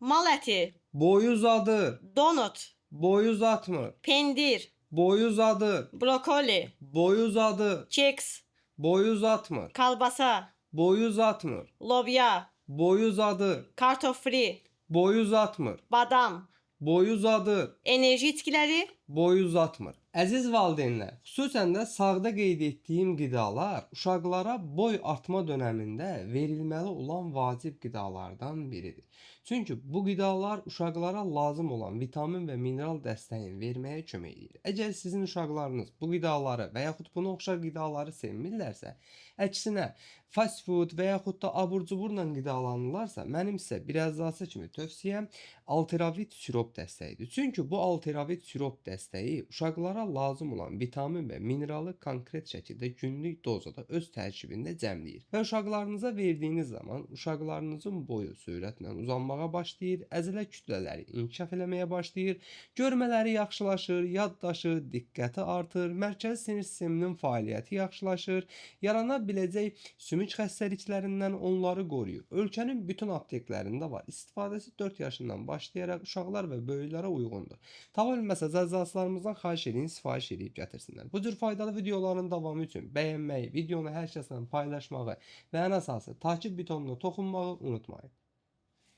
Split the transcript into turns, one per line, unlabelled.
Mal əti,
Boyu uzadır.
Donut,
Boyu uzatmır.
Pendir,
Boyu uzadır.
Brokoli,
Boyu uzadır.
Keks,
Boyu uzatmır.
Kalbasa,
Boyu uzatmır.
Lobya,
Boyu uzadır.
Kartof fri,
Boyu uzatmır.
Badam,
Boyu uzadır.
Enerji içkiləri,
Boyu uzatmır. Əziz valideynlər, xüsusən də sağda qeyd etdiyim qidalar uşaqlara boy artma dönəmində verilməli olan vacib qidalardan biridir. Çünki bu qidalar uşaqlara lazım olan vitamin və mineral dəstəyini verməyə kömək edir. Əgər sizin uşaqlarınız bu qidaları və yaxud buna oxşar qidaları sevmirlərsə, əksinə fast food və yaxud da abur-cuburla qidalanırlarsa, mənim sizə bir əzası kimi tövsiyəm Alteravit sirop dəstəyidir. Çünki bu Alteravit sirop dəstəyi uşaqlara lazım olan vitamin və mineralı konkret şəkildə günlük dozada öz tərkibində cəmləyir. Və uşaqlarınıza verdiyiniz zaman uşaqlarınızın boyu sürətlə uzanmağa başlayır, əzələ kütlələri inkişaf eləməyə başlayır, görmələri yaxşılaşır, yaddaşı, diqqəti artır, mərkəzi sinir sisteminin fəaliyyəti yaxşılaşır, yarana biləcək sümük xəstəliklərindən onları qoruyur. Ölkənin bütün apteklərində var. İstifadəsi 4 yaşından başlayaraq uşaqlar və böyüklərə uyğundur. Tapa bilməsəz əczaçılarımızdan xahiş edin, sifariş edib gətirsinlər. Bu cür faydalı videoların davamı üçün bəyənməyi, videonu hər kəslə paylaşmağı və ən əsası takip butonuna toxunmağı unutmayın.